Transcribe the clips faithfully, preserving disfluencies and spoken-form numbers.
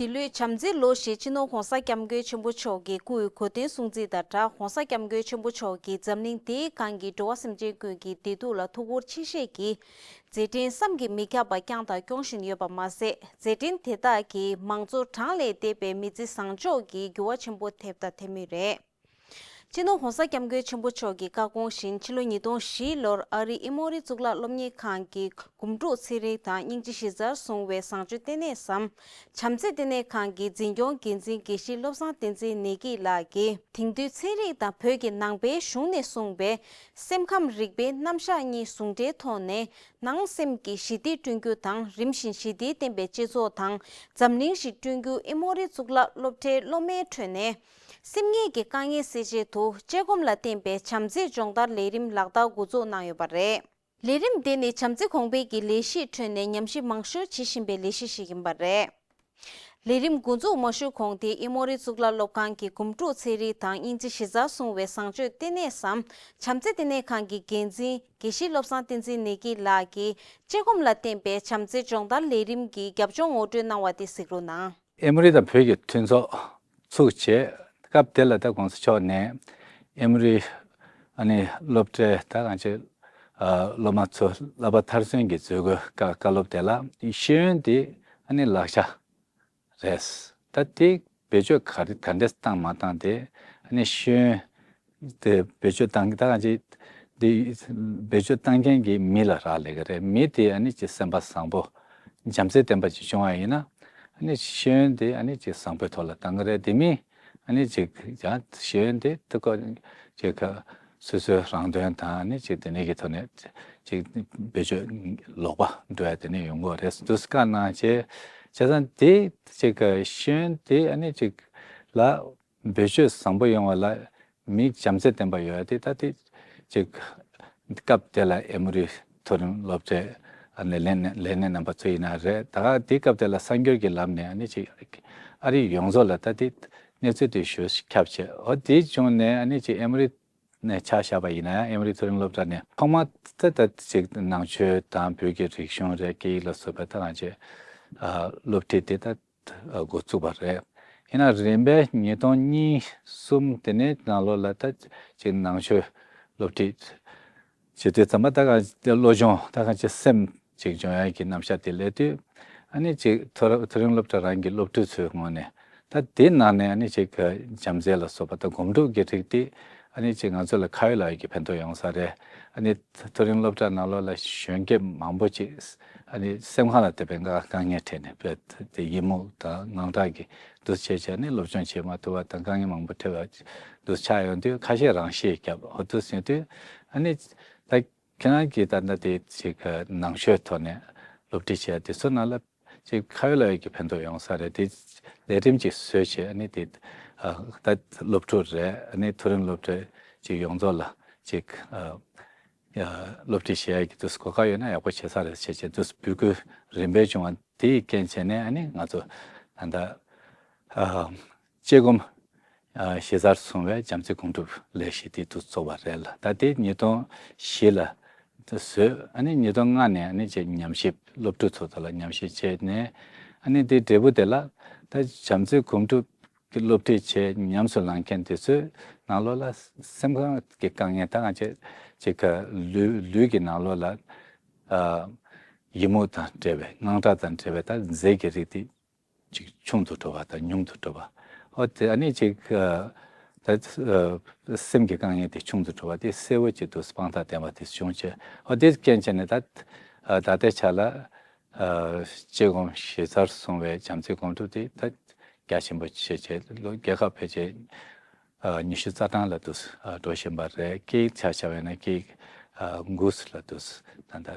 འདི་ལོའི་བྱམས་བརྩེའི་ལོ་ཞེས་སྤྱི་ནོར་༸གོང་ས་༸སྐྱབས་མགོན་ཆེན་པོ་མཆོག་གི་སྐུའི་གོ་སྟོན་སྲུང་བརྩི་དང་སྦྲགས། ༸གོང་ས་༸སྐྱབས་མགོན་ཆེན་པོ་མཆོག་གིས་འཛམ་གླིང་འདིའི་སྒང་གི་འགྲོ་བ་སེམས་ཅན་ཀུན་གྱི་བདེ་སྡུག་ལ་ཐུགས་ཁུར་ཆེ་བཞེས་ཀྱིས་མཛད་འཕྲིན་བསམ་གྱིས་མི་ཁྱབ་པ་བསྐྱངས་དང་སྐྱོང་བཞིན་ཡོད་པ་མ་ཟད། མཛད་འཕྲིན་དེ་དག་གིས་མང་གཙོ་གྲངས་ལས་འདས་པའི་མི་ཚེ་བཟང་ཕྱོགས་ཀྱི་འགྱུར་བ་ཆེན་པོ་ཐེབས་དང་ཐེབས་མུས་རེད། སྤྱི་ནོར་༸གོང་ས་༸སྐྱབས་མགོན་ཆེན་པོ་མཆོག་གི་བཀའ་དགོངས་བཞིན། ཕྱི་ལོ་ཉིས་སྟོང་བཞི་ལོར་ཨ་རིའི་ཨེ་མོ་རི་གཙུག་ལག་སློབ་གཉེར་ཁང་གི་སྒོམ་སྒྲུབ་ཚན་རིག་དང་སྙིང་རྗེ་གཞི་རྩར་བཟུང་བའི་བཟང་སྤྱོད་ལྟེ་གནས་སམ། བྱམས་བརྩེ་ལྟེ་གནས་ཁང་གི་འཛིན་སྐྱོང་འགན་འཛིན་དགེ་བཤེས་བློ་བཟང་བསྟན་འཛིན་ནེ་གི་ལགས་ཀྱིས། དེང་དུས་ཚན་རིག་དང་བོད་ཀྱི་ནང་པའི་གཞུང་ནས་གསུངས་པའི་སེམས་ཁམས་རིག་པའི་རྣམ་གཞག་གཉིས་ཟུང་འབྲེལ་ཐོག་ནས་ནང་སེམས་ཀྱི་ཞི་བདེ་བསྐྲུན་རྒྱུ་དང་། རིམ་བཞིན་ཞི་བདེ་ལྡན་པའི་སྤྱི་ཚོགས་དང་འཛམ་གླིང་ཞིག་བསྐྲུན་རྒྱུ། ཨེ་མོ་རི་གཙུག་ལག་སློབ་གྲྭའི་སློབ་མའི་ཁྲོད་ནས་སེམས་ངལ་གྱི་དཀའ་ངལ་སེལ་ཆེད་དུ་དཔྱད་སྒོམ་ལ་བརྟེན་པའི་བྱམས་བརྩེ་སྦྱོང་བརྡར་ལས་རིམ་ལག་བསྟར་འགོ་འཛུགས་གནང་ཡོད་པ་རེད། ལས་རིམ་དེ་ནི་བྱམས་བརྩེ་གོང་འཕེལ་གྱི་ལས་གཞིའི་ཁྲོད་ནས་ཉམས་ཞིབ་མང་ཤོས་བྱེད་བཞིན་པའི་ལས་གཞི་ཞིག་ཡིན་པ་རེད། ལས་རིམ་འགོ་འཛུགས་མ་ཞུས་གོང་དེ། ཨེ་མོ་རི་གཙུག་ལག་སློབ་ཁང་གི་སྒོམ་སྒྲུབ་ཚན་རིག་དང་སྙིང་རྗེ་གཞི་རྩར་བཟུང་བའི་བཟང་སྤྱོད་ལྟེ་གནས་སམ། བྱམས་བརྩེ་ལྟེ་གནས་ཁང་གི་འགན་འཛིན་དགེ་བཤེས་བློ་བཟང་བསྟན་འཛིན་ནེ་གི་ལགས་ཀྱིས་དཔྱད་སྒོམ་ལ་བརྟེན་པའི་བྱམས་བརྩེ་སྦྱོང་བརྡར་ལས་རིམ་གྱི་རྒྱབ་ལྗོངས་ངོ་སྤྲོད་གནང་བ་དེ་གཟིགས་རོགས་གནང་། ཨེ་མོ་རི་དང་བོད་ཀྱི་མཐུན་ཚོགས་ཚུགས་བྱས། སྐབས་དེ་ལ་ད་༸གོང་ས་མཆོག་ནས་ཨེ་མོ་རི་ཨ་ནི་སློབ་གྲྭའི་ད་གང་ཅི་ཨ་སློབ་མ་ཚོ་བསླབ་པ་མཐར་སོན་གྱི་མཛད་སྒོའི་བཀའ་བཀའ་སློབ་དེ་ལ་ཤེས་ཡོན་དེ་ཨ་ནི་ལག་ཆ་རེད། ད་དེ་བེད་སྤྱོད་ག་རེ་ག་འདྲས་བཏང་མ་བཏང་དེ་ཨ་ནི་ཤེས་ཡོན་དེ་བེད་སྤྱོད་བཏང་ད་གང་ཅི་དེ་བེད་སྤྱོད་བཏང་མཁན་གྱི་མི་ལ་རག་ལས་ཀྱི་རེད། མི་དེ་ཨ་ནི་ཅིག་སེམས་པ་བཟང་པོ་བྱམས་བརྩེ་ལྡན་པ་ཅིག་བྱུང་བ་ཡིན་ན་ཨ་ནི་ཤེས་ཡོན་དེ་ཨ་ནི་ཅིག་བཟང་པོའི་ཐོག་ལ་བཏང་གི་རེད། དེ་མིན་ཨ་ནི་ཅིག་ཡང་ཤེས་ཡོན་དེ་དེ་ཀོ་ཅིག་ག་སོ་སོའི་རང་དོན་དང་ཨ་ནི་ཅིག་དེ་ནས་ཀྱི་ཐོག་ནས་ཅིག་བེད་སྤྱོད་ལོག་པ་འགྲོ་ཡ་དེ་ནས་ཡོང་གི་རེད་འདུག་བཀའ་གནང་བྱས། བྱས་ཙང་དེ་ཅིག་ག་ཤེས་ཡོན་དེ་ཨ་ནི་ཅིག་ལ། བེད་སྤྱོད་བཟང་པོ་ཡོང་བ་ལ་མི་བྱམས་བརྩེ་ལྡན་པ་ཡོད་དེ་ད་དེ་ཅིག་སྐབས་དེ་ལ་ཨེ་མོ་རི་མཐོ་རིམ་སློབ་གྲྭའི་ཨ་ནི་ལས་སྣེ་ལས་སྣེ་རྣམ་པ་ཚོ་ཡིན་ན་རེད། ད་ག་དེ་སྐབས་དེ་ལ་གསར་འགྱུར་གྱི་ལམ་ནས་ཨ་ནི་ཅིག་ཨ་རི་ཡོངས་རྫོགས་ལ་ད་དེ་གནས་ཚུལ་དེ་ཞུ་ཁྱབ་བྱས། འོ་དེ་བྱུང་ནས་ཨ་ནི་ཅིག་ཨེ་མོ་རི་ནས་ཆ་བཞག་པ་ཡིན་ན་ཡང་ཨེ་མོ་རི་མཐོ་རིམ་སློབ་གྲྭ་ནས་ཐོག་མ་ད་ད་ཅིག་ནང་ཆོས་དང་བོད་ཀྱི་རིག་གཞུང་རེད། སྐད་ཡིག་ལ་སོགས་པའི་ད་གང་ཅི་སློབ་ཁྲིད་དེ་ད། འགོ་བཙུགས་པ་རེད། ཡིན་ན་རིམ་པས་ཉིས་སྟོང་གཉིས་གསུམ་དེ་ནས་ནང་ལོགས་ལ་ད་ཅིག་ནང་ཆོས་སློབ་ཁྲིད་བྱེད་དུས་ཙམ་པ་ད་ག་བློ་སྦྱོང་ད་ག་ཅིག་སེམས་ཅིག་སྦྱོང་ཡག་གི་རྣམ་གཞག་དེ་སླེབས་དུས་ཨ་ནི་ཅིག་མཐོ་ར་མཐོ་རིམ་སློབ་གྲྭ་རང་གི་སློབ་ཕྲུག་ཚོའི་ངོས་ནས་ད་དེ་ནང་ནས་ཨ་ནི་ཅིག་བྱམས་བརྩེ་ལ་སོགས་པ་ད་སྒོམ་སྒྲུབ་ཀྱི་རིགས་དེ། ཨ་ནི་ཅིག་ང་ཚོ་ལ་ཁ་ཡོད་ལག་ཡོད་ཀྱི་ཕན་ཐོགས་ཡོང་ས་རེད། ཨ་ནི་མཐོ་རིམ་སློབ་གྲྭ་ནང་ལོགས་ལ་གཞོན་སྐྱེས་མང་པོ་ཅིག་ཨ་ནི་སེམས་ཁམས་ལ་དེ་བས་དཀའ་དཀའ་ངལ་འཕྲད་ནས་བོད་དེ་ཡི་མུག་དང་དངངས་སྐྲག་གི་འདུ་བྱེད་བྱས་ནས་སློབ་སྦྱོང་བྱེད་མ་ཐུབ་པ་དང་དཀའ་ངལ་མང་པོ་འཕྲད་པ་འདུ་ཆགས་ཡོང་དུས་ཁ་ཤས་རང་ཤི་བརྒྱབ། འོ་འདུ་ཟེར་དུས་ཨ་ནི་ད་ཁྱེད་རང་གིས་ད་ལྟ་དེ་ཅིག་ནང་ཆོས་ཐོག་ནས་སློབ་ཁྲིད་བྱས་དེ་ཚོ་ནང་ལ། ཅིག་ཁ་ཡོད་ལག་ཡོད་ཀྱི་ཕན་ཐོགས་ཡོང་ས་རེད། དེ་ལས་རིམ་ཅིག་བཟོས་བྱས་ཨ་ནི་དེ་ཨ་ད་སློབ་ཕྲུག་རེད། ཨ་ནི་མཐོ་རིམ་སློབ་གྲྭ་ཅིག་ཡོངས་རྫོགས་ལ་ཅིག་ཨ་ཡ་སློབ་ཁྲིད་བྱེད་ཡག་གི་དུས་གོ་སྐབས་ཡོད་ན་ཡག་པོ་བྱེད་ས་རེད་བྱས་བྱས་དུས་འབོད་སྐུལ་རིམ་པས་བྱུང་བ་དེའི་རྐྱེན་བྱས་ནས་ཨ་ནི་ང་ཚོ་ད་ལྟ་ཨ་དཔྱད་སྒོམ། ཨ་གཞི་རྩར་བཟུང་བའི་བྱམས་བརྩེ་སྒོམ་སྒྲུབ་ལས་གཞི་དེ་དུ་བཙུགས་པ་རེད་ལ། ད་དེ་ཉིས་སྟོང་བཞི་ལ་བཟོས། ཨ་ནི་ཉིས་སྟོང་ལྔ་ནས་ཨ་ནི་ཅིག་ཉམས་ཞིབ་སློབ་ཕྲུག་ཚོ་དང་ལ་ཉམས་ཞིབ་བྱས་ནས་ཨ་ནི་དེ་འབྲས་བུ་དེ་ལ་ད་བྱམས་བརྩེ་སྒོམ་སྒྲུབ་ཀྱི་སློབ་ཁྲིད་བྱས་ཉམས་སུ་བླངས་མཁན་དེ་ཚོའི་ནང་ལོགས་ལ་སེམས་ཁམས་ཀྱི་དཀའ་ངལ་ད་གང་ཅི་ཅིག་ག་ལུས་ལུས་ཀྱི་ནང་ལོགས་ལ་ཨ་ཡི་མུག་དང་འབྲེལ་བའི་དངངས་སྐྲག་དང་འབྲེལ་བའི་ད་མཛེ་གི་རིགས་དེ། ཅིག་ཆུང་དུ་འགྲོ་བ་དང་ཉུང་དུ་འགྲོ་བ། ཨོ་དེ་ཨ་ནི་ཅིག་ཨ་ད་ཨ་སེམས་ཀྱི་དཀའ་ངལ་དེ་ཆུང་དུ་འགྲོ་བ་དེ་གསལ་བོ་ཅིག་ཏུ་དཔང་རྟགས་ལྡན་པ་དེ་བྱུང་བྱས། ཨོ་དེ་རྐྱེན་བྱས་ནས་ད་ཨ་ད་ལྟའི་ཆ་ལ་ཨ་དཔྱད་སྒོམ་གཞི་རྩར་བཟུང་བའི་བྱམས་བརྩེ་སྒོམ་སྒྲུབ་དེ་ད་རྒྱ་ཆེན་པོ་བྱས་བྱས་ལོ་རྒྱལ་ཁབ་ཕལ་ཆེར་ཨ་ཉི་ཤུ་རྩ་གྲངས་ལ་དུ་ཨ་འགྲོ་བཞིན་པ་རེད། སྐད་ཡིག་ཆ་བཞག་པ་ཡིན་ན་སྐད་ཡིག་ཨ་དགུ་ལ་དུ་ད་ལྟ་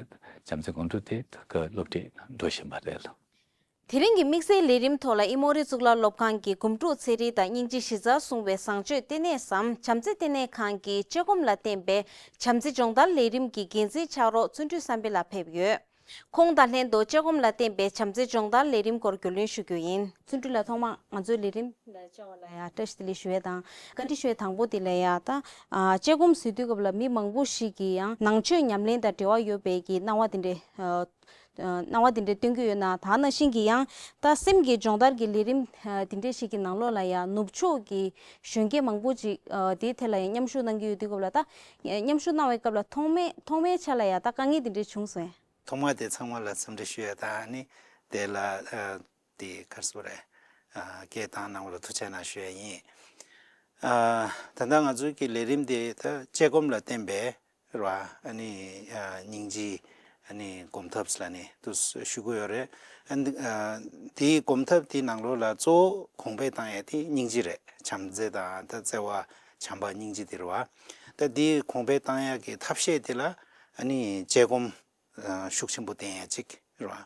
བྱམས་བརྩེ་སྒོམ་སྒྲུབ་དེ་ད་ག་སློབ་ཁྲིད་འགྲོ་བཞིན་པ་རེད་ལ། དེ་རིང་གི་དམིགས་བསལ་ལས་རིམ་ཐོག་ལ་ཨེ་མོ་རི་གཙུག་ལག་སློབ་ཁང་གི་སྒོམ་སྒྲུབ་ཚན་རིག་དང་སྙིང་རྗེ་གཞི་རྩར་བཟུང་བའི་བཟང་སྤྱོད་ལྟེ་གནས་སམ། བྱམས་བརྩེ་ལྟེ་གནས་ཁང་གི་དཔྱད་སྒོམ་ལ་བརྟེན་པའི་བྱམས་བརྩེ་སྦྱོང་བརྡར་ལས་རིམ་གྱི་འགན་འཛིན་ཕྱག་རོགས་བརྩོན་འགྲུས་བསམ་འཕེལ་ལགས་ཕེབས་ཡོད། ཁོང་དང་ལྷན་དུ་དཔྱད་སྒོམ་ལ་བརྟེན་པའི་བྱམས་བརྩེ་སྦྱོང་བརྡར་ལས་རིམ་སྐོར་བརྒྱུད་ལོན་ཞུ་རྒྱུ་ཡིན། བརྩོན་འགྲུས་ལགས་ཐོག་མར་ང་ཚོའི་ལས་རིམ་ལ་བཅར་བ་ལ་ཡ་བཀྲ་ཤིས་བདེ་ལེགས་ཞུ་ཡས་དང་བཀའ་འདྲི་ཞུ་ཡས་དང་པོ་དེ་ལ་ཡ་ད་ཨ་དཔྱད་སྒོམ་ཟེར་དུས་སྐབས་ལ་མི་མང་པོ་ཞིག་གིས་ཡང་ནང་ཆོས་ཉམས་ལེན་དང་འབྲེལ་བ་ཡོད་པའི་གི་སྣང་བ་དེ་འདྲས་ཨ། སྣང་བ་དེ་འདྲས་སྟོན་གྱི་ཡོད་ན། ད་ནང་བཞིན་གྱི་ཡང་ད་སེམས་ཀྱི་སྦྱོང་བརྡར་གྱི་ལས་རིམ་དེ་འདྲས་ཤིག་གི་ནང་ལོགས་ལ་ཡང་ནུབ་ཕྱོགས་ཀྱི་གཞོན་སྐྱེས་མང་པོ་ཅིག་དེའི་ཐད་ལ་ཡང་མཉམ་ཞུགས་གནང་གི་ཡོད་དུས་སྐབས་ལ། ད་མཉམ་ཞུགས་གནང་བའི་སྐབས་ལ་ཐོག་མའི་ཐོག་མའི་ཆ་ལ་ཡང་ད་དཀའ་ངལ་དེ་འདྲས་བྱུང་སོང་ངས། ཐོག་མ་དེ་ཚང་མ་ལ་འཚམས་འདྲི་ཞུ་ཡ་དང་། ཨ་ནི་དེ་ལ་ཨ་དེ་ག་རེ་ཟེར་དགོས་རེད། ཨ་སྐད་བཏང་གནང་བ་ལ་ཐུགས་རྗེ་གནང་ཞུ་ཡ་ཡིན། ཨ་ད་ལྟ་ང་ཚོའི་གི་ལས་རིམ་དེ་ད་དཔྱད་སྒོམ་ལ་བརྟེན་པའི་རེད་བ། ཨ་ནི་ཨ་སྙིང་རྗེའི་ཨ་ནི་སྒོམ་ཐབས་ལབ་ནས་དུ་ཞུ་གི་ཡོད་རེད། ཨ་ནི་ཨ་དེའི་སྒོམ་ཐབས་དེའི་ནང་ལོགས་ལ་གཙོ་བོ་གོང་འཕེལ་བཏང་ཡ་དེ་སྙིང་རྗེ་རེད། བྱམས་བརྩེ་དང་ད་བརྩེ་བ་བྱམས་པ་སྙིང་རྗེ་དེ་རེད་བ། ད་དེའི་གོང་འཕེལ་བཏང་ཡ་གི་ཐབས་ཤེས་དེ་ལ་ཨ་ནི་དཔྱད་སྒོམ་ཤུགས་ཆེན་པོ་བསྟེན་ཡ་གཅིག་རེད་བ།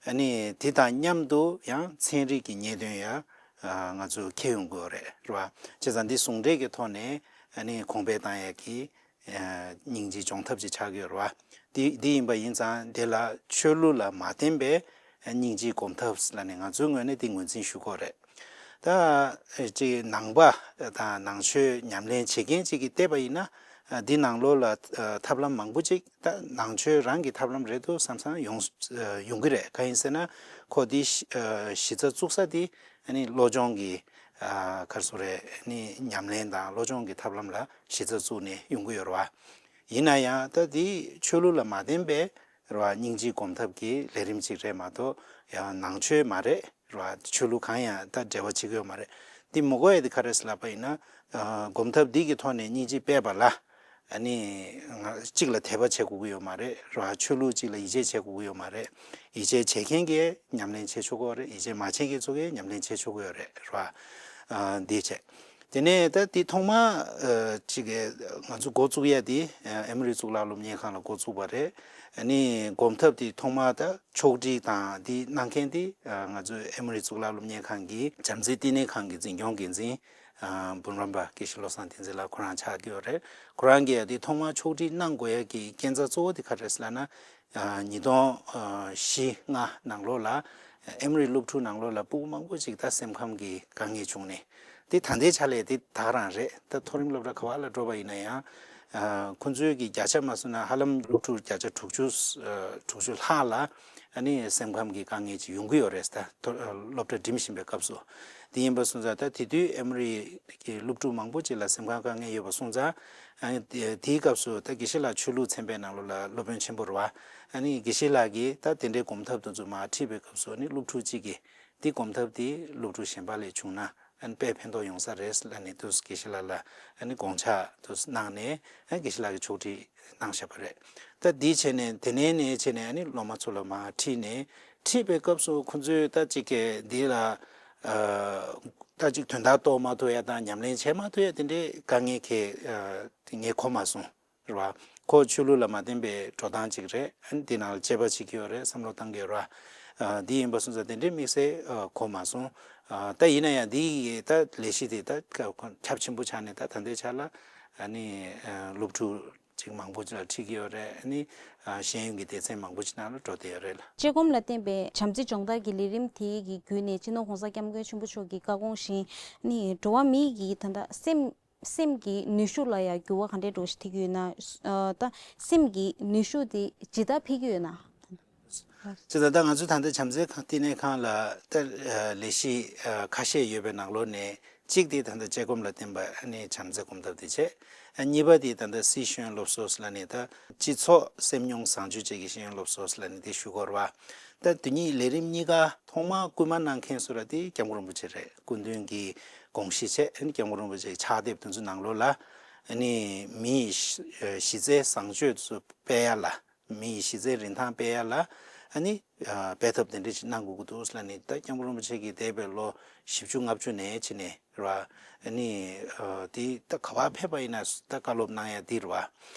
ཨ་ནི་དེ་དང་མཉམ་དུ་ཡང་ཚན་རིག་གི་ངེས་དོན་ཡང་ང་ཚོས་འཁྱེར་ཡོང་དགོས་རེད་རེད་བ། བྱས་ཙང་འདི་ཟུང་འབྲེལ་གྱི་ཐོག་ནས་ཨ་ནི་གོང་འཕེལ་བཏང་ཡ་གི་སྙིང་རྗེ་སྦྱོང་ཐབས་ཅིག་ཆགས་ཀྱི་ཡོད་རེད་བ། འདི་འདི་ཡིན་པ་ཡིན་ཙང་དེ་ལ་ཆོས་ལུགས་ལ་མ་བརྟེན་པའི་སྙིང་རྗེའི་སྒོམ་ཐབས་ལབ་ནས་ང་ཚོའི་ངོས་ནས་འདི་ངོས་འཛིན་ཞུ་དགོས་རེད། ད་ཅིག་ནང་པ་དང་ནང་ཆོས་ཉམས་ལེན་བྱེད་མཁན་ཅིག་གིས་བལྟས་པ་ཡིན་ན། འདི་ནང་ལོགས་ལ་ཐབས་ལམ་མང་པོ་ཅིག་ད་ནང་ཆོས་རང་གི་ཐབས་ལམ་རེད་འདུག་བསམ་བསམ་ཡོང་ཡོང་གི་རེད། གང་ཡིན་ཟེར་ན་ཁོ་འདི་གཞི་རྩ་བཙུགས་ས་དེ་ཨ་ནི་བློ་སྦྱོང་གི་ག་རེ་ཟེར་དགོས་རེད། ཨ་ནི་ཉམས་ལེན་དང་བློ་སྦྱོང་གི་ཐབས་ལམ་ལ་གཞི་རྩ་བཙུགས་ནས་ཡོང་གི་ཡོད་རེད་བ། ཡིན་ན་ཡང་ད་འདི་ཆོས་ལུགས་ལ་མ་བརྟེན་པའི་རེད་བ། སྙིང་རྗེའི་སྒོམ་ཐབས་ཀྱི་ལས་རིམ་ཅིག་རེད་མ་གཏོགས་ཡང་ནང་ཆོས་མ་རེད་རེད་བ། ཆོས་ལུགས་གང་ཡང་ད་འབྲེལ་བ་བྱེད་ཀྱི་ཡོད་མ་རེད། འདི་མི་དགོས་ཡ་དེ་ག་རེ་ཟེར་ལབ་པ་ཡིན་ན། ཨ་སྒོམ་ཐབས་འདི་གི་ཐོག་ནས་སྙིང་རྗེ་སྤེལ་བ་ལ་ཨ་ནི་ང་གཅིག་ལ་དད་པ་བྱེད་དགོས་ཀྱི་ཡོད་མ་རེད་རེད་བ། ཆོས་ལུགས་གཅིག་ལ་ཡིད་ཆེས་བྱེད་དགོས་ཀྱི་ཡོད་མ་རེད། ཡིད་ཆེས་བྱེད་མཁན་གྱིས་ཉམས་ལེན་བྱེད་ཆོག་གི་ཡོད་རེད། ཡིད་ཆེས་མ་བྱེད་མཁན་ཚོ་གིས་ཉམས་ལེན་བྱེད་ཆོག་གི་ཡོད་རེད་རེད་བ། ཨ་འདི་བྱས། དེ་ནས་ད་དེ་ཐོག་མ་ཨ་ཅིག་གི་ང་ཚོ་འགོ་བཙུགས་ཡ་དེ་ཨ་ཨེ་མོ་རི་གཙུག་ལག་སློབ་གཉེར་ཁང་ལ་འགོ་བཙུགས་པ་རེད། ཨ་ནི་སྒོམ་ཐབས་དེ་ཐོག་མ་ད་ཕྱོགས་སྒྲིག་དང་དེ་གནང་མཁན་དེ་ཨ་ང་ཚོ་ཨེ་མོ་རི་གཙུག་ལག་སློབ་གཉེར་ཁང་གི་བྱམས་བརྩེའི་བསྟི་གནས་ཁང་གི་འཛིན་སྐྱོང་འགན་འཛིན་ཨ་འབུམ་རམས་པ་དགེ་བཤེས་བློ་བཟང་བསྟན་འཛིན་ལགས་ཁོ་རང་ཆགས་ཀྱི་ཡོད་རེད། ཁོ་རང་གིས་དེ་ཐོག་མ་ཕྱོགས་སྒྲིག་གནང་དགོས་ཡ་གི་རྐྱེན་རྩ་གཙོ་བོ་དེ་ག་རེ་རེད་ཟེར་ལབ་ན། ཨ་ཉིས་སྟོང་བཞི་ལྔ་ནང་ལོགས་ལ་ཨེ་མོ་རི་སློབ་ཕྲུག་ནང་ལོགས་ལ་སྤུ་གུ་མང་པོ་ཅིག་ད་སེམས་ཁམས་ཀྱི་དཀའ་ངལ་བྱུང་ནས། དེ་ད་ལྟའི་ཆ་ལས་དེ་ད་ག་རང་རེད། ད་མཐོ་རིམ་སློབ་གྲྭ་ག་བ་ལ་འགྲོ་བ་ཡིན་ན་ཡང་ཨ་ཁོང་ཚོའི་གི་བརྒྱ་ཆ་མ་སོང་ན་ཧ་ལམ་སློབ་ཕྲུག་བརྒྱ་ཆ་དྲུག་ཅུ་ཨ་དྲུག་ཅུ་ལྷག་ལ་ཨ་ནི་སེམས་ཁམས་ཀྱི་དཀའ་ངལ་ཅིག་ཡོང་གི་ཡོད་རེད། ད་མཐོ་སློབ་གྲྭ་འགྲིམ་བཞིན་པའི་སྐབས་སུ། དེ་ཡིན་པ་སོང་ཙང་ད་དེ་དུས་ཨེ་མོ་རི་གི་སློབ་ཕྲུག་མང་པོ་ཅིག་ལ་སེམས་ཁམས་དཀའ་ངལ་ཡོད་པ་སོང་ཙང་། ཨ་ནི་དེའི་སྐབས་སུ་ད་དགེ་བཤེས་ལགས་ཆོས་ལུགས་ཚན་པའི་ནང་ལོགས་ལ་སློབ་དཔོན་ཆེན་པོ་རེད་བ། ཨ་ནི་དགེ་བཤེས་ལགས་ཀྱིས་ད་དེ་འདྲའི་སྒོམ་ཐབས་དེ་ཚོ་མར་ཁྲིད་པའི་སྐབས་སུ་ཨ་ནི་སློབ་ཕྲུག་གཅིག་གིས་དེ་སྒོམ་ཐབས་དེ་སློབ་ཕྲུག་གཞན་པ་ལས་བྱུང་ན་ཨ་ནི་དཔེ་ཕན་ཐོགས་ཡོང་ས་རེད་ལབ་ནས་དུས་དགེ་བཤེས་ལགས་ལ་ཨ་ནི་དགོངས་འཆར་དུ་གནང་ནས་ཨ་ནི་དགེ་བཤེས་ལགས་ཀྱིས་ཕྱོགས་སྒྲིག་གནང་བཞག་པ་རེད། ད་འདི་བྱས་ནས་དེ་ནས་ནས་བྱས་ནས་ཨ་ནི་སློབ་མ་ཚོ་ལ་མར་ཁྲིད་ནས། ཁྲིད་པའི་སྐབས་སུ་ཁོང་ཚོས་ད་ཅིག་གི་འདི་ལ་ཨ་ད་ཅིག་དོན་དག་རྟོགས་མ་ཐུབ་ཡ་དང་ཉམས་ལེན་བྱེད་མ་ཐུབ་ཡ་དེ་འདྲའི་དཀའ་ངལ་གྱི་ཨ་དེ་ངས་གོ་མ་སོང་། རེད་བ། ཁོ་ཆོས་ལུགས་ལ་མ་བརྟེན་པའི་འགྲོ་སྟངས་ཅིག་རེད། ཨ་ནི་དེ་ནང་ལ་དཔྱད་པ་བྱེད་ཀྱི་ཡོད་རེད། བསམ་བློ་བཏང་གི་ཡོད་རེད་བ། ཨ་འདི་ཡིན་པ་སོང་ཙང་དེ་འདྲའི་དམིགས་བསལ་ཨ་གོ་མ་སོང་། ཨ་ད་ཡིན་ན་ཡང་འདི་ཡི་ད་ལས་གཞི་དེ་ད་ཁྱབ་ཆེན་པོ་ཆགས་ནས་ད་ད་ལྟའི་ཆ་ལ་ཨ་ནི་ཨ་སློབ་ཕྲུག་ཅིག་མང་པོ་ཅིག་ལ་ཁྲིད་ཀྱི་ཡོད་རེད། ཨ་ནི་ཨ་ཤེས་ཡོན་གྱི་སྡེ་ཚན་མང་པོ་ཅིག་ནང་ལ་འགྲོ་བསྡད་ཡོད་རེད་ལ། དཔྱད་སྒོམ་ལ་བརྟེན་པའི་བྱམས་བརྩེ་སྦྱོང་བརྡར་གྱི་ལས་རིམ་དེ་གི་བརྒྱུད་ནས་སྤྱི་ནོར་༸གོང་ས་༸སྐྱབས་མགོན་ཆེན་པོ་མཆོག་གི་བཀའ་དགོངས་བཞིན་ནི་འགྲོ་བ་མི་ཡི་ད་ལྟ་སེམས་སེམས་ཀྱི་ནུས་ཤུགས་ལ་ཡང་འགྱུར་བ་ག་འདྲའི་འགྲོ་ཞིག་ཐེབས་ཀྱི་ཡོད་ན། ཨ་ད་སེམས་ཀྱི་ནུས་ཤུགས་དེ་ཇི་ལྟར་འཕེལ་གྱི་ཡོད་ན། ཅེས་ད་ལྟ་ང་ཚོ་ད་ལྟ་བྱམས་བརྩེ་ཁང་བསྟི་གནས་ཁང་ལ་ད་ལས་གཞི་ཁ་ཤས་ཡོད་པའི་ནང་ལོགས་ནས་གཅིག་དེ་ད་ལྟ་དཔྱད་སྒོམ་ལ་བརྟེན་པ་ཨ་ནི་བྱམས་བརྩེ་སྒོམ་ཐབས་དེ་བྱས། གཉིས་པ་དེ་ད་ལྟ་སྲིད་ཤེས་ཡོན་སློབ་གསོ་ལབ་ནས་ད་སྤྱི་ཚོགས་སེམས་མྱོང་བཟང་སྤྱོད་བཅས་ཀྱི་ཤེས་ཡོན་སློབ་གསོ་ལབ་ནས་དེ་ཞུ་དགོས་རེད་བ། ད་དེ་གཉིས་ལས་རིམ་གཉིས་ཀ་ཐོག་མར་སྐུལ་མ་གནང་མཁན་སུ་རེད་དེ་སྐྱབས་མགོན་རིན་པོ་ཆེ་རེད། སྐུ་མདུན་གྱི་དགོངས་གཞི་བྱས་ཨ་ནི་སྐྱབས་མགོན་རིན་པོ་ཆེའི་ཕྱག་དེབ་དེ་ཚོ་ནང་ལོགས་ལ་ཨ་ནི་མི་ཡི་གཞི་རྩའི་བཟང་སྤྱོད་དེ་ཚོ་སྤེལ་ཡ་ལ། མི་ཡི་གཞི་རྩའི་རིན་ཐང་སྤེལ་ཡ་ལ་ཨ་ནི་ཨ་སྤེལ་ཐབས་དེ་འདྲ་ཞིག་གནང་དགོས་ཀྱི་འདུག་ལབ་ནས། ད་སྐྱབས་མགོན་རིན་པོ་ཆེ་གིས་འདས་པའི་ལོ་བཞི་བཅུ་ལྔ་བཅུ་ནས་ཕྱིན་ནས་རེད་བ། ཨ་ནི་ཨ་དེ་ད་ག་བ་ཕེབས་པ་ཡིན་ན་ད་བཀའ་སློབ་གནང་ཡ་འདི་རེད་བ།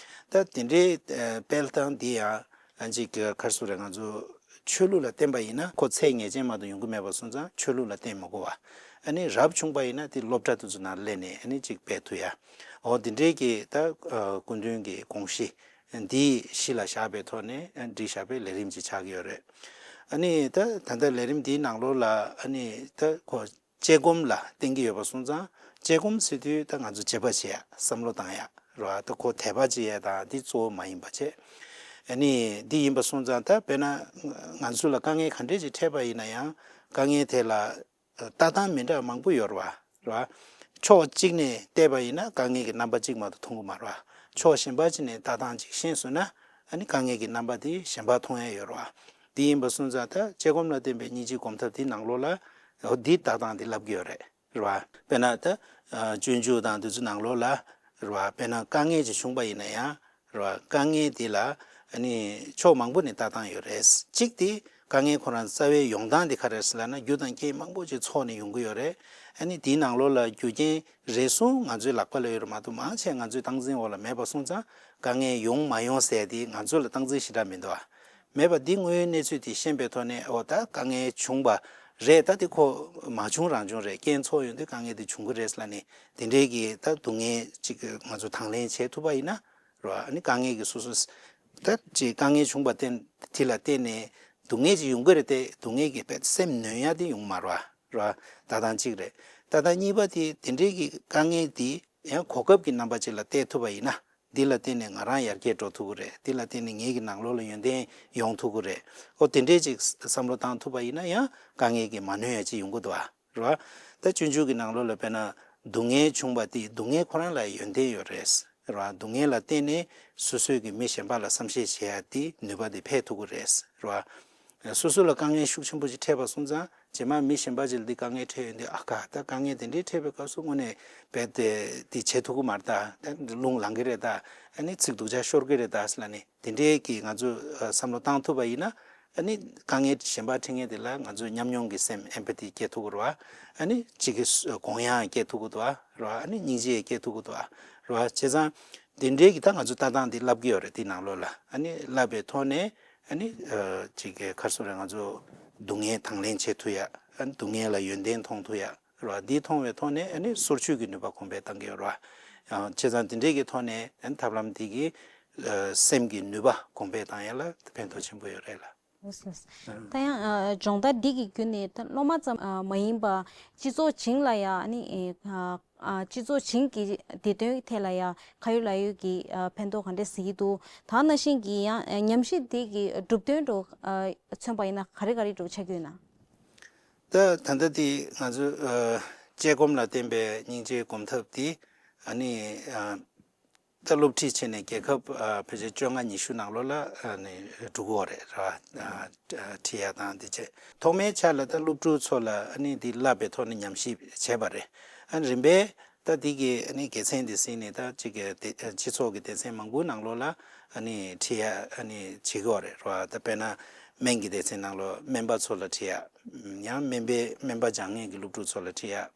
ད་དེ་འདྲའི་ཨ་སྤེལ་སྟངས་འདི་ཡང་ཨ་ཅིག་ག་རེ་ཟེར་དགོས་རེད། ང་ཚོ་ཆོས་ལུགས་ལ་བརྟེན་པ་ཡིན་ན་ཁོ་ཚད་ངེས་ཅན་མ་གཏོགས་ཡོང་གི་མེད་པ་སོང་ཙང་ཆོས་ལུགས་ལ་བརྟེན་མི་དགོས་བ། ཨ་ནི་རབ་བྱུང་པ་ཡིན་ན་དེ་སློབ་གྲྭ་དེ་ཚོ་ནང་སླེབས་ནས་ཨ་ནི་ཅིག་སྤེལ་ཐུབ་ཡ། འོ་དེ་འདྲའི་གི་ད་ཨ་སྐུ་མདུན་གྱི་དགོངས་གཞི་འདི་གཞི་ལ་བཞག་པའི་ཐོག་ནས་ཨ་བསྒྲིགས་བཞག་པའི་ལས་རིམ་ཅིག་ཆགས་ཀྱི་ཡོད་རེད། ཨ་ནི་ད་ད་ལྟ་ལས་རིམ་འདིའི་ནང་ལོགས་ལ་ཨ་ནི་ད་ཁོ་དཔྱད་སྒོམ་ལ་བརྟེན་གྱི་ཡོད་པ་སོང་ཙང་། དཔྱད་སྒོམ་ཟེར་དུས་ད་ང་ཚོ་དཔྱད་པ་བྱེད་ཡ། བསམ་བློ་བཏང་ཡ་རེད་བ། ད་ཁོ་དད་པ་བྱེད་ཡ་དང་འདི་གཙོ་བོ་མ་ཡིན་པ་བྱས། ཨ་ནི་འདི་ཡིན་པ་སོང་ཙང་ད་དཔེར་ན་ང་ཚོ་ལ་དཀའ་ངལ་ག་འདྲས་ཅིག་འཕྲད་པ་ཡིན་ན་ཡང་དཀའ་ངལ་དེ་ལ་ལྟ་སྟངས་མི་འདྲ་བ་མང་པོ་ཡོད་རེད་བ། རེད་བ། ཕྱོགས་གཅིག་ནས་བལྟས་པ་ཡིན་ན་དཀའ་ངལ་གྱི་རྣམ་པ་གཅིག་མ་གཏོགས་མཐོང་གི་མ་རེད་བ། ཕྱོགས་གཞན་པ་གཅིག་ནས་ལྟ་སྟངས་གཅིག་ཤེས་སོང་ན་ཨ་ནི་དཀའ་ངལ་གྱི་རྣམ་པ་དེ་གཞན་པ་མཐོང་ཡ་ཡོད་རེད་བ། འདི་ཡིན་པ་སོང་ཙང་ད་དཔྱད་སྒོམ་ལ་བརྟེན་པའི་སྙིང་རྗེའི་སྒོམ་ཐབས་འདི་ནང་ལོགས་ལ་འོ་འདི་ལྟ་སྟངས་འདི་བསླབ་ཀྱི་ཡོད་རེད། རེད་བ། དཔེར་ན་ད་སྤྱོད་འཇུག་དང་དེ་ཚོ་ནང་ལོགས་ལ་རེད་བ། དཔེར་ན་དཀའ་ངལ་ཅིག་བྱུང་པ་ཡིན་ན་ཡང་རེད་བ། དཀའ་ངལ་དེ་ལ་ཨ་ནི་ཕྱོགས་མང་པོ་ནས་ལྟ་སྟངས་ཡོད་རེད། གཅིག་དེ་དཀའ་ངལ་ཁོ་རང་རྩ་བའི་ཡོང་སྟངས་དེ་ག་རེ་རེད་ཟེར་ལབ་ན་རྒྱུ་དང་རྐྱེན་མང་པོ་ཅིག་ཚོགས་ནས་ཡོང་གི་ཡོད་རེད། ཨ་ནི་དེའི་ནང་ལོགས་ལ་རྒྱུ་རྐྱེན་རེ་ཟུང་ང་ཚོའི་ལག་པ་ལ་ཡོད་རེད་མ་གཏོགས་མང་ཆེ་ང་ཚོའི་སྟངས་འཛིན་འོག་ལ་མེད་པ་སོང་ཙང་དཀའ་ངལ་ཡོང་མ་ཡོང་ཟེར་དེ་ང་ཚོ་ལ་སྟངས་འཛིན་ཞེ་དྲག་མི་འདུག་ཨ། མེད་པ་འདི་དངོས་ཡོད་གནས་ཚུལ་དེ་ཤེས་པའི་ཐོག་ནས་ཨོ་ད་དཀའ་ངལ་བྱུང་པ་རེད། ད་དེ་ཁོ་མ་བྱུང་རང་བྱུང་རེད། རྐྱེན་ཚོགས་ཡོང་དུས་དཀའ་ངལ་དེ་བྱུང་གི་རེད་ལབ་ནས་དེ་འདྲའི་གི་ད་སྡུག་བསྔལ་ཅིག་ང་ཚོ་དང་ལེན་བྱེད་ཐུབ་པ་ཡིན་ན་རེད་བ། ཨ་ནི་དཀའ་ངལ་གི་སོ་སོ་ད་ཅིག་དཀའ་ངལ་བྱུང་པ་བརྟེན་དེ་ལ་བརྟེན་ནས་སྡུག་བསྔལ་ཅིག་ཡོང་གི་རེད་དེ་སྡུག་བསྔལ་གི་བས་སེམས་ནོན་ཡ་དེ་ཡོང་མ་རེད་བ། རེད་བ། ད་ལྟ་གཅིག་རེད། ད་ལྟ་གཉིས་པ་དེ་དེ་འདྲའི་གི་དཀའ་ངལ་དེ་ཡང་གོ་སྐབས་ཀྱི་རྣམ་པ་ཅིག་ལ་བལྟས་ཐུབ་པ་ཡིན་ན། འདི་ལ་བརྟེན་ནས་ང་རང་ཡར་རྒྱས་འགྲོ་ཐུབ་ཀྱི་རེད། འདི་ལ་བརྟེན་ནས་ངེད་ཀྱི་ནང་ལོགས་ལ་ཡོན་ཏན་ཡོང་ཐུབ་ཀྱི་རེད། ཨོ་དེ་འདྲས་ཅིག་བསམ་བློ་བཏང་ཐུབ་པ་ཡིན་ན་ཡང་དཀའ་ངལ་གྱིས་མ་ནོན་ཡ་ཅིག་ཡོང་གི་འདུག་ཨ། རེད་བ། ད་སྤྱོད་འཇུག་གི་ནང་ལོགས་ལ་དཔེར་ན་སྡུག་བསྔལ་བྱུང་བ་དེ་སྡུག་བསྔལ་ཁོ་རང་ལ་ཡོན་ཏན་ཡོད་རེད། རེད་བ། སྡུག་བསྔལ་ལ་བརྟེན་ནས་སོ་སོས་ཀྱི་མི་གཞན་པ་ལ་བསམ་ཤེས་བྱེད་ཡ་དེ་ནུས་པ་དེ་འཕེལ་ཐུབ་ཀྱི་རེད། རེད་བ། སོ་སོ་ལ་དཀའ་ངལ་ཤུགས་ཆེན་པོ་ཞིག་འཕྲད་པ་སོང་ཙང་རྗེས་མ་མི་གཞན་པ་ཅིག་ལ་འདི་དཀའ་ངལ་འཕྲད་ཡོང་དུས་ཨ་ཁ་ད་དཀའ་ངལ་དེ་འདྲའི་འཕྲད་པའི་སྐབས་སུ་དངོས་གནས་རྦད་དེ་འདི་བྱེད་ཐུབ་ཀྱི་མ་རེད་ད། ད་རླུང་ལངས་ཀྱི་རེད་ད། ཨ་ནི་ཚིག་སྡུག་ཅག་ཤོར་གྱི་རེད་ད་ཟེར་ལབ་ནས་དེ་འདྲའི་གི་ང་ཚོ་བསམ་བློ་བཏང་ཐུབ་པ་ཡིན་ན་ཨ་ནི་དཀའ་ངལ་གཞན་པ་འཕྲད་མཁན་དེ་ལ་ང་ཚོ་ཉམས་མྱོང་གི་སེམས་ཨེམ་པ་ཐི་སྐྱེ་ཐུབ་ཀྱི་རེད་བ། ཨ་ནི་གཅིག་གི་དགོངས་ཡངས་སྐྱེ་ཐུབ་ཀྱི་འདུག་བ། རེད་བ། ཨ་ནི་སྙིང་རྗེ་སྐྱེ་ཐུབ་ཀྱི་འདུག་བ། རེད་བ། བྱས་ཙང་དེ་འདྲའི་གི་ད་ང་ཚོ་ལྟ་སྟངས་འདི་བསླབ་ཀྱི་ཡོད་རེད་དེའི་ནང་ལོགས་ལ། ཨ་ནི་བསླབ་པའི་ཐོག་ནས་ཨ་ནི་ཅིག་གི་ག་རེ་ཟེར་རེད། ང་ཚོ་སྡུག་བསྔལ་དང་ལེན་བྱེད་ཐུབ་ཡ། ཨ་ནི་སྡུག་བསྔལ་ལ་ཡོན་ཏན་མཐོང་ཐུབ་ཡ། རེད་བ། འདི་མཐོང་བའི་ཐོག་ནས་ཨ་ནི་སོར་ཆུད་ཀྱི་ནུས་པ་གོང་འཕེལ་བཏང་གི་ཡོད་རེད་བ། ཡང་བྱས་ཙང་དེ་འདྲའི་གི་ཐོག་ནས་ཨ་ནི་ཐབས་ལམ་འདི་གིས་སེམས་ཀྱི་ནུས་པ་གོང་འཕེལ་བཏང་ཡ་ལ་ཕན་ཐོགས་ཆེན་པོ་ཡོད་རེད་ལ། ལགས་སོ། ད་ཡང་ཨ་སྦྱོང་བརྡར་འདི་གི་བརྒྱུད་ནས་ད་སློབ་མ་ཙམ་ཨ་མ་ཡིན་པ་སྤྱི་ཚོགས་བྱིངས་ལ་ཡང་ཨ་ནི་ཨ་ཨ་སྤྱི་ཚོགས་བྱིངས་ཀྱི་བདེ་དོན་ཐད་ལ་ཡང་ཁ་ཡོད་ལག་ཡོད་ཀྱི་ཨ་ཕན་ཐོགས་ག་འདྲས་གཟིགས་ཀྱི་འདུག་ད་ནང་བཞིན་གྱི་ཡང་ཨ་ཉམས་ཞིབ་འདི་གི་གྲུབ་དོན་འགྲོ་ཨ་མཚོན་པ་ཡིན་ན་ག་རེ་ག་རེ་འགྲོ་ཆགས་ཀྱི་ཡོད་ན། ད་ད་ལྟ་འདི་ང་ཚོ་ཨ་དཔྱད་སྒོམ་ལ་བརྟེན་པའི་སྙིང་རྗེའི་སྒོམ་ཐབས་འདི་ཨ་ནི་ཨ། ད་སློབ་ཁྲིད་བྱས་ནས་རྒྱལ་ཁབ་ཨ་ཕལ་ཆེར་བཅོ་ལྔ་ཉི་ཤུ་ནང་ལོགས་ལ་ཨ་ནི་འགྲོ་གི་ཡོད་རེད་ར། ཨ་ཨ་ཁྲིད་ཡ་དང་འདི་བྱས། ཐོག་མའི་ཆ་ལ་ད་སློབ་ཕྲུག་ཚོ་ལ་ཨ་ནི་འདི་བསླབ་པའི་ཐོག་ནས་ཉམས་ཞིབ་བྱས་པ་རེད། ཨ་ནི་རིམ་པས་ད་འདི་གི་ཨ་ནི་དགེ་མཚན་འདི་ཟིན་ནས་ད་ཅིག་གི་སྡེ་སྤྱི་ཚོགས་ཀྱི་སྡེ་ཚན་མང་པོའི་ནང་ལོགས་ལ་ཨ་ནི་ཁྲིད་ཡ་ཨ་ནི་བྱེད་ཀྱི་ཡོད་རེད་ར། ད་དཔེར་ན་སྨན་གྱི་སྡེ་ཚན་ནང་ལོགས་སྨན་པ་ཚོ་ལ་ཁྲིད་ཡ། ཡང་སྨན་པའི་སྨན་པ་སྦྱང་མཁན་གྱི་སློབ་ཕྲུག་ཚོ་ལ་ཁྲིད་ཡ།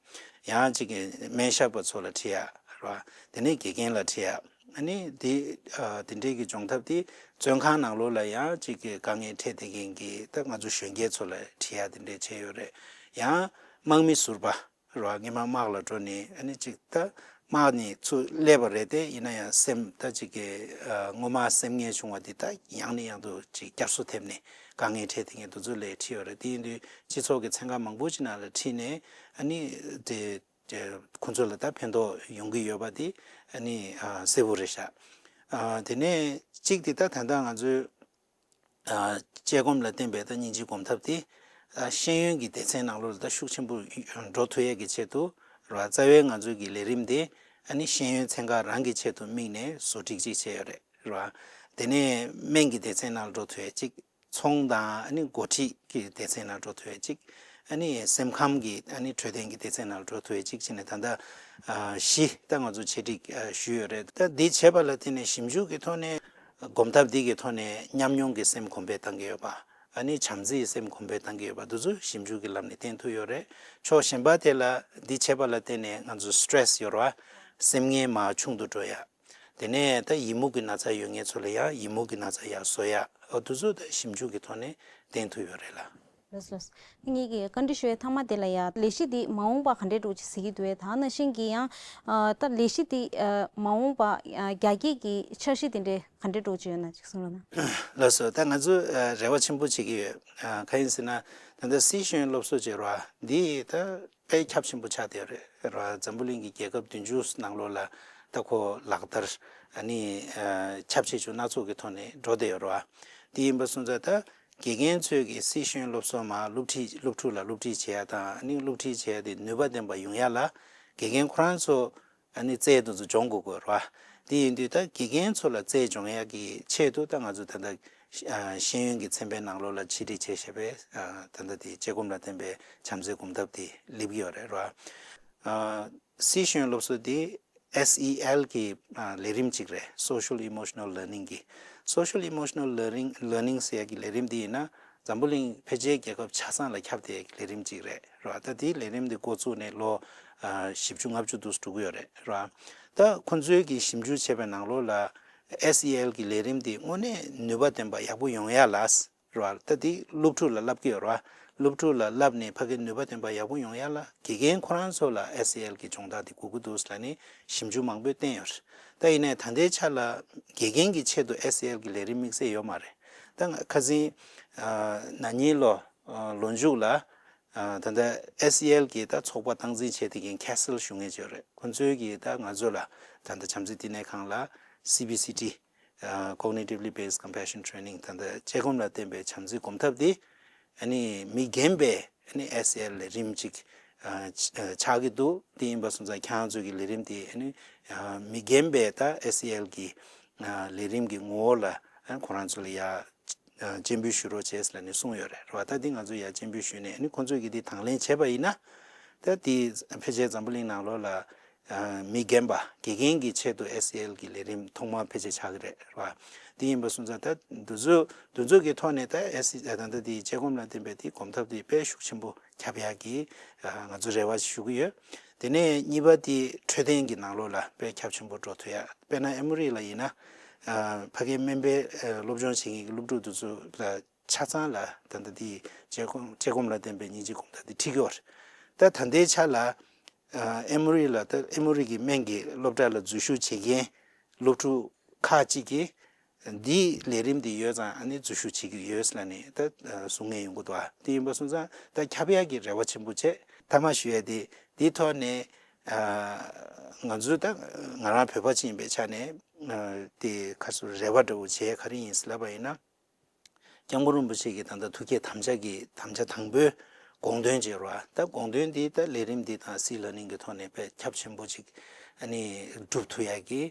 ཡང་ཅིག་གི་སྨན་ཞབས་པ་ཚོ་ལ་ཁྲིད་ཡ་རེད་བ། དེ་ནས་དགེ་རྒན་ལ་ཁྲིད་ཡ། ཨ་ནི་དེ་ཨ་དེ་འདྲའི་གི་སྦྱོང་ཐབས་དེ་བཙོན་ཁང་ནང་ལོགས་ལ་ཡང་ཅིག་གི་དཀའ་ངལ་འཕྲད་བསྡད་མཁན་གྱི་ད་ང་ཚོ་གཞོན་སྐྱེས་ཚོ་ལ་ཁྲིད་ཡ་དེ་འདྲས་བྱས་ཡོད་རེད། ཡང་དམག་མི་ཟུར་པ་རེད་བ། སྔོན་མ་དམག་ལ་འགྲོ་ནས་ཨ་ནི་ཅིག་ད་དམག་ནས་ཚུར་སླེབས་པ་རེད་དེ། ཡིན་ན་ཡང་སེམས་ད་ཅིག་གི་ཨ་སྔོན་མ་སེམས་ངལ་བྱུང་བ་དེ་ད་ཡང་ནས་ཡང་དུ་ཅིག་བསྐྱར་གསོ་ཐེབས་ནས་དཀའ་ངལ་འཕྲད་བསྡད་མཁན་དེ་ཚོ་ལ་ཁྲིད་ཡོད་རེད། དེ་ཡིན་དུས་སྤྱི་ཚོགས་ཀྱི་ཚན་ཁག་མང་པོ་ཅིག་ནང་ལ་ཁྲིད་ནས་ཨ་ནི་དེ་དེ་ཁོང་ཚོ་ལ་ད་ཕན་ཐོགས་ཡོང་གི་ཡོད་པ་དེ་ཨ་ནི་ཨ་གསལ་པོ་རེད་ཤག་ཨ་དེ་ནས་གཅིག་དེ་ད་ད་ལྟ་ང་ཚོའི་ཨ་དཔྱད་སྒོམ་ལ་བརྟེན་པའི་ད་སྙིང་རྗེའི་སྒོམ་ཐབས་དེ་ཨ་ཤེས་ཡོན་གྱི་སྡེ་ཚན་ནང་ལོགས་ལ་ད་ཤུགས་ཆེན་པོ་འགྲོ་ཐུབ་ཡས་ཀྱི་ཆེད་དུ་རེད་བ། རྩ་བའི་ང་ཚོའི་གི་ལས་རིམ་དེ་ཨ་ནི་ཤེས་ཡོན་ཚན་ཁག་རང་གི་ཆེད་དུ་དམིགས་ནས་བཟོ་སྒྲིག་ཅིག་བྱས་ཡོད་རེད། རེད་བ། དེ་ནས་སྨན་གྱི་སྡེ་ཚན་ནང་འགྲོ་ཐུབ་ཡས་གཅིག་ཚོང་དང་ཨ་ནི་འགོ་ཁྲིད་ཀྱི་སྡེ་ཚན་ནང་འགྲོ་ཐུབ་ཡས་གཅིག་ཨ་ནི་སེམས་ཁམས་ཀྱི་ཨ་ནི་འཕྲོད་བསྟེན་གྱི་སྡེ་ཚན་ནང་འགྲོ་ཐུབ་ཡས་གཅིག་བྱས་ནས་ད་ལྟ་ཨ་བཞི་ད་ང་ཚོ་ཆེད་སྒྲིག་ཨ་ཞུས་ཡོད་རེད། ད་འདི་བྱས་པ་ལ་བརྟེན་ནས་ཞིབ་འཇུག་གི་ཐོག་ནས་སྒོམ་ཐབས་འདི་གི་ཐོག་ནས་ཉམས་མྱོང་གི་སེམས་གོང་འཕེལ་བཏང་གི་ཡོད་པ། ཨ་ནི་བྱམས་བརྩེའི་སེམས་གོང་འཕེལ་བཏང་གི་ཡོད་པ་འདི་ཚོ་ཞིབ་འཇུག་གི་ལམ་ནས་བསྟན་ཐུབ་ཡོད་རེད། ཕྱོགས་གཞན་པ་དེ་ལ་འདི་བྱས་པ་ལ་བརྟེན་ནས་ང་ཚོ་སི་ཊེ་རེ་སི་ཡོད་རེད་བ། སེམས་ངལ་མར་ཆུང་དུ་འགྲོ་ཡ། དེ་ནས་ད་ཡི་མུག་གི་ན་ཚ་ཡོད་མཁན་ཚོ་ལ་ཡང་ཡི་མུག་གི་ན་ཚ་ཡར་བཟོ་ཡ། འོ་དེ་ཚོ་ད་ཞིབ་འཇུག་གི་ཐོག་ནས་བསྟན་ཐུབ་ཡོད་རེད་ལ། ལགས་སོ། ངེད་ཀྱི་བཀའ་འདྲི་ཞུ་བའི་མཐའ་མ་དེ་ལ་ཡ་ལས་གཞི་འདི་མ་འོངས་པ་ག་འདྲའི་འགྲོ་ཆེད་ཟེར་གྱི་འདུག་བས། ད་ནང་བཞིན་གྱི་ཡང་ཨ་ད་ལས་གཞི་འདི་ཨ་མ་འོངས་པ་ཨ་རྒྱ་སྐྱེད་ཀྱི་འཆར་གཞི་དེ་འདྲའི་ག་འདྲའི་འགྲོ་ཆེད་ཡོད་ན་ཅིག་གསུང་རོགས་གནང་། ལགས་སོ། ད་ང་ཚོ་ཨ་རེ་བ་ཆེན་པོ་བྱེད་ཀྱི་ཡོད། ཨ་གང་ཡིན་ཟེར་ན་ད་ལྟ་སི་ཤེས་ཡོན་སློབ་གསོ་བྱེད་རོགས་འདི་ད་དཔེ་ཁྱབ་ཆེན་པོ་ཆགས་བསྡད་ཡོད་རེད། རེད་བ། འཛམ་བུ་གླིང་གི་རྒྱལ་ཁབ་བདུན་ཅུ་ནང་ལོགས་ལ་ ད་ཁོ་ལག་བསྟར་ཨ་ནི་ཨ་ཁྱབ་ཆེ་ཆུང་སྣ་ཚོགས་ཀྱི་ཐོག་ནས་འགྲོ་བསྡད་ཡོད་རེད་བ། དེ་ཡིན་པ་སོང་ཙང་ད་དགེ་རྒན་ཚོས་ཀྱི་སྲིད་གཞུང་སློབ་གསོ་མ་སློབ་ཁྲིད་སློབ་ཕྲུག་ལ་སློབ་ཁྲིད་བྱེད་ཡ་དང་ཨ་ནི་སློབ་ཁྲིད་བྱེད་ཡ་དེ་ནུས་པ་ལྡན་པ་ཡོང་ཡ་ལ་དགེ་རྒན་ཁོ་རང་ཚོ་ཨ་ནི་རྩལ་དེ་ཚོ་སྦྱོང་དགོས་དགོས་རེད་བ། དེ་ཡིན་དུས་ད་དགེ་རྒན་ཚོ་ལ་རྩལ་སྦྱོང་ཡག་གི་ཆེད་དུ་ད་ང་ཚོ་ད་ལྟ་ཤེས་ཡོན་གྱི་ཚན་པའི་ནང་ལོགས་ལ་ཕྱི་དྲིལ་བྱས་བྱས་པའི་ད་ལྟ་དེ་དཔྱད་སྒོམ་ལ་བརྟེན་པའི་བྱམས་བརྩེའི་གོམ་སྟབས་དེ་སླེབས་ཀྱི་ཡོད་རེད་རེད་བ། སྲིད་གཞུང་སློབ་གསོ་དེ་S E L གི་ལས་རིམ་གཅིག་རེད། Social Emotional Learning གི། Social Emotional Learning Learning ཟེར་ཡག་གི་ལས་རིམ་དེ་ཡིན་ན་འཛམ་བུ་གླིང་ཕལ་ཆེར་རྒྱལ་ཁབ་ཆ་ཚང་ལ་ཁྱབ་བསྡད་ཡག་གི་ལས་རིམ་གཅིག་རེད། རེད་བ། ད་དེའི་ལས་རིམ་དེ་འགོ་བཙུགས་ནས་ལོ་ཨ་བཞི་བཅུ་ལྔ་བཅུ་འདུག་འགྲོ་གི་ཡོད་རེད། རེད་བ། ད་ཁོང་ཚོའི་གི་ཞིབ་འཇུག་བྱས་པའི་ནང་ལོགས་ལ་S E L གི་ལས་རིམ་དེ་དངོས་གནས་ནུས་པ་ལྡན་པ་ཡག་པོ་ཡོང་ཡ་ལ། རེད་བ། ད་དེ་སློབ་ཕྲུག་ལ་བསླབ་ཀྱི་ཡོད་རེད་བ། སློབ་ཕྲུག་ལ་བསླབས་ནས་ཕ་གི་ནུས་པ་ལྡན་པ་ཡག་པོ་ཡོང་ཡ་ལ་དགེ་རྒན་ཁོ་རང་ཚོ་ལ་S E L གི་སྦྱོང་བརྡར་དེ་དགོས་ཀྱི་འདུག་ལབ་ནས་ཞིབ་འཇུག་མང་པོས་བསྟན་ཡོད་རེད། ད་ཡིན་ནའི་ད་ལྟའི་ཆ་ལ་དགེ་རྒན་གྱི་ཆེད་དུ་S E L གི་ལས་རིམ་དམིགས་བསལ་ཡོད་མ་རེད། ད་ང་ཁ་སང་ཨ་ན་ནིང་ལོ་ཨ་ལོ་མཇུག་ལ་ཨ་ད་ལྟ་S E L གི་ད་ཚོགས་པ་སྟངས་འཛིན་བྱས་དེ་གིན་ཁེ་སེལ་ཞུ་མཁན་ཅིག་ཡོད་རེད། ཁོང་ཚོའི་གིས་ད་ང་ཚོ་ལ་ད་ལྟ་བྱམས་བརྩེ་བསྟི་གནས་ཁང་ལ་C B C T ཨ་Cognitively Based Compassion Training ད་ལྟ་དཔྱད་སྒོམ་ལ་བརྟེན་པའི་བྱམས་བརྩེའི་གོམ་སྟབས་དེ་ཨ་ནི་མི་རྒན་པའི་ཨ་ནི་S E L ལས་རིམ་གཅིག་ཨ་ཆགས་ཀྱི་འདུག་དེ་ཡིན་པ་སོང་ཙང་ཁྱེད་རང་ཚོ་གི་ལས་རིམ་དེ་ཨ་ནི་ཨ་མི་རྒན་པའི་ད་S E L གི་ཨ་ལས་རིམ་གྱི་ངོ་བོ་ལ་ཨ་ཁོ་རང་ཚོ་ལ་ཡ་ཨ་སྤྱན་འབུལ་ཞུ་རོགས་བྱས་ལབ་ནས་གསུངས་ཡོད་རེད། རེད་བ། ད་འདི་ང་ཚོ་ཡ་སྤྱན་འབུལ་ཞུས་ནས་ཨ་ནི་ཁོང་ཚོས་གི་འདི་དང་ལེན་བྱས་པ་ཡིན་ན་ད་འདི་ཕལ་ཆེར་འཛམ་བུ་གླིང་ནང་ལོགས་ལ་ཨ་མི་རྒན་པ་དགེ་རྒན་གྱི་ཆེད་དུ་S E L གི་ལས་རིམ་ཐོག་མ་ཕལ་ཆེར་ཆགས་ཀྱི་རེད། རེད་བ། འདི་ཡིན་པ་སོང་ཙང་ད་འདི་ཚོ་འདི་ཚོ་གི་ཐོག་ནས་ད་S ད་ལྟ་འདི་དཔྱད་སྒོམ་ལ་བརྟེན་པའི་འདི་གོམ་སྟབས་འདི་དཔེ་ཤུགས་ཆེན་པོ་ཁྱབ་ཡག་གི་ཨ་ང་ཚོ་རེ་བ་ཞུ་གི་ཡོད། དེ་ནས་གཉིས་པ་དེ་འཕྲོད་བསྟེན་གྱི་ནང་ལོགས་ལ་དཔེ་ཁྱབ་ཆེན་པོ་འགྲོ་ཐུབ་ཡ། དཔེར་ན་ཨེ་མོ་རི་ལ་ཡིན་ན་ཨ་ཕ་གིའི་སྨན་པའི་ཨ་སློབ་སྦྱོང་བྱེད་མཁན་གྱི་སློབ་ཕྲུག་དེ་ཚོ་ལ་ཆ་ཚང་ལ་ད་ལྟ་དེ་དཔྱད་སྒོམ་དཔྱད་སྒོམ་ལ་བརྟེན་པའི་སྙིང་རྗེ་གོམ་སྟབས་དེ་ཁྲིད་ཀྱི་ཡོད་རེད། ད་ད་ལྟའི་ཆ་ལ་ཨ་ཨེ་མོ་རི་ལ་ད་ཨེ་མོ་རི་གི་སྨན་གྱི་སློབ་གྲྭ་ལ་འཛུལ་ཞུགས་བྱེད་མཁན་སློབ་ཕྲུག་ཁག་ཅིག་གིས་འདིའི་ལས་རིམ་འདི་ཡོད་ཙང་ཨ་ནི་འཛུལ་ཞུགས་བྱེད་ཀྱི་ཡོད་ལབ་ནས་ད་གསུང་མཁན་ཡོང་གི་འདུག་ཨ་དེ་ཡིན་པ་སོང་ཙང་ད་ཁྱབ་ཡག་གི་རེ་བ་ཆེན་པོ་བྱས། མཐའ་མ་ཞུ་ཡ་དེ་འདིའི་ཐོག་ནས་ཨ་ང་ཚོས་ད་ང་རང་བོད་པ་ཅིག་ཡིན་པའི་ཆ་ནས་ཨ་དེ་ཁ་སོ་རེ་བ་འདྲ་བོ་བྱས་ག་རེ་ཡིན་ཟེར་ལབ་པ་ཡིན་ན། སྐྱབས་མགོན་རིན་པོ་ཆེ་གི་ད་ལྟ་ཐུགས་བསྐྱེད་དམ་བཅའ་གི་དམ་བཅའ་དང་པོའི་དགོངས་དོན་ཅིག་རེད་བ། ད་དགོངས་དོན་འདི་ད་ལས་རིམ་འདི་དང་སི་ལར་ནིང་གི་ཐོག་ནས་དཔེ་ཁྱབ་ཆེན་པོ་ཅིག་ཨ་ནི་སྒྲུབ་ཐུབ་ཡག་གི་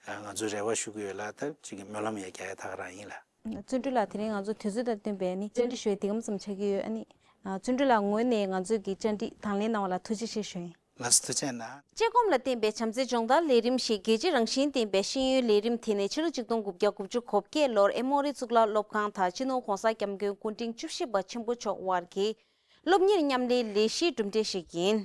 ཨ་ང་ཚོས་རེ་བ་ཞུ་གི་ཡོད་ལ། ད་ཅིག་གི་སྨོན་ལམ་ཡང་རྒྱག་ཡ་ད་ག་རང་ཡིན་ལ། བརྩོན་འགྲུས་ལགས། དེ་རིང་ང་ཚོ་དུས་ཚོད་དང་བསྟུན་པའི་ནི་བཅར་འདྲི་ཞུ་ཡ་འདི་གམ་ཙམ་ཆགས་ཀྱི་ཡོད། ཨ་ནི་ཨ་བརྩོན་འགྲུས་ལགས་ངོས་ནས་ང་ཚོའི་གི་བཅར་འདྲི་དང་ལེན་གནང་བ་ལ་ཐུགས་རྗེ་ཆེ་ཞུ་ཡིན། ལགས་སོ། ཐུགས་རྗེ་གནང་། དཔྱད་སྒོམ་ལ་བརྟེན་པའི་བྱམས་བརྩེའི་སྦྱོང་བརྡར་ལས་རིམ་ཞེས་རྒྱལ་སྤྱི་རང་བཞིན་ལྡན་པའི་ཤེས་ཡོན་ལས་རིམ་དེ་ནི་ཕྱི་ལོ་ཆིག་སྟོང་དགུ་བརྒྱ་དགུ་བཅུ་གོ་བརྒྱད་ལོར་ཨེ་མོ་རི་གཙུག་ལག་སློབ་ཁང་དང་སྤྱི་ནོར་༧གོང་ས་༧སྐྱབས་མགོན་སྐུ་ཕྲེང་བཅུ་བཞི་པ་ཆེན་པོ་མཆོག་དབར་གྱི་སློབ་གཉེར་མཉམ་ལས་ལས་གཞིའི་གྲུབ་འབྲས་ཤིག་ཡིན།